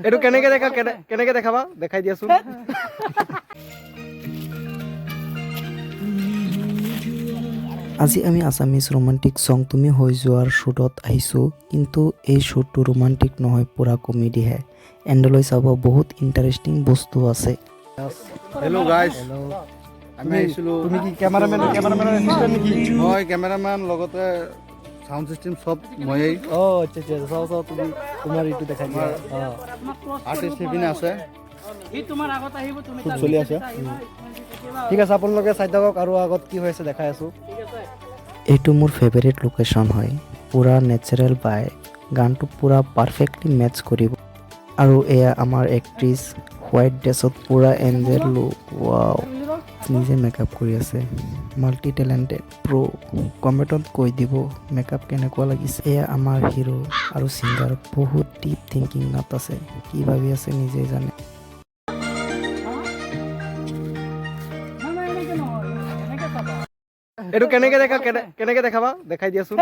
এইটো কেনেকে দেখা, কেনেকে দেখাবা? দেখাই দিয়াচোন। আজি আমি আছামিজ ৰোমান্টিক ছং তুমি হৈ যোৱাৰ শ্বুটত আহিছোঁ, কিন্তু এই শ্বুটটো ৰোমান্টিক নহয়, পূৰা কমেডিহে। এণ্ডলৈ চাব, বহুত ইণ্টাৰেষ্টিং বস্তু আছে। হেল্ল' গাইজ, আমি আহিছিলোঁ। তুমি কি কেমেৰামেন, কেমেৰামেনৰ এছিষ্টেণ্ট নেকি? মই কেমেৰামেন, লগতে চাউণ্ড চিষ্টেম চব ময়েই। অ' আচ্ছা, চাওঁ চাওঁ, তুমি তোমাৰ এইটো দেখাই দিয়া। আৰ্টিষ্ট সেইপিনে আছে। খুব চলি আছে। ঠিক আছে, আপোনালোকে চাই থাকক আৰু আগত কি হৈ আছে দেখাই আছোঁ। এইটো মোৰ ফেভাৰিট লোকেশ্যন হয়, পূৰা নেচাৰেল ভাইব, গানটো পূৰা পাৰফেক্টলি মেটচ কৰিব। আৰু এয়া আমাৰ এক্ট্ৰেছ, হোৱাইট ড্ৰেছত পূৰা এঞ্জেল লুক, ৱাও। নিজে মেকআপ কৰি আছে, মাল্টি টেলেণ্টেড প্ৰ'। কমেণ্টত কৈ দিব মেকআপ কেনেকুৱা লাগিছে। এয়া আমাৰ হিৰ' আৰু ছিংগাৰ, বহুত ডিপ থিংকিঙত আছে, কি ভাবি আছে নিজেই জানে। এইটো কেনেকে দেখা, কেনেকে দেখাবা? দেখাই দিয়াচোন।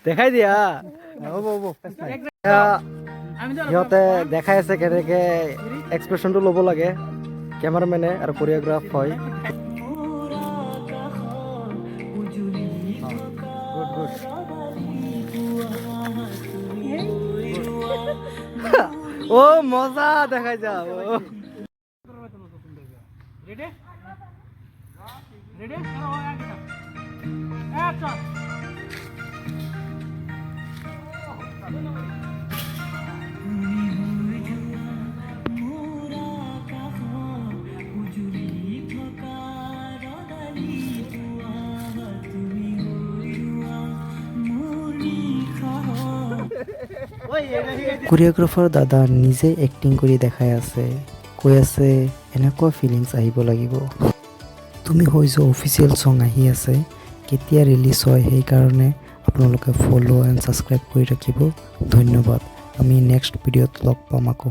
দেখাই দিয়া। হ'ব হ'ব। এয়া সিহঁতে দেখাই আছে কেনেকে এক্সপ্ৰেশ্যনটো ল'ব লাগে, কেমেৰামেনে আৰু কৰিঅ'গ্ৰাফ হয়। Good good. অ' মজা, দেখাই যাও। Ready ready, action. Choreographer দাদা নিজে এক্টিং কৰি দেখাই আছে, কৈ আছে এনেকুৱা ফিলিংছ আহিব লাগিব। তুমি হৈ যোৱা অফিচিয়েল ছং আহি আছে, কেতিয়া ৰিলিজ হয় সেইকাৰণে আপোনালোকে ফ'ল' এণ্ড ছাবস্ক্ৰাইব কৰি ৰাখিব। ধন্যবাদ, আমি নেক্সট ভিডিঅ'ত লগ পাম আকৌ।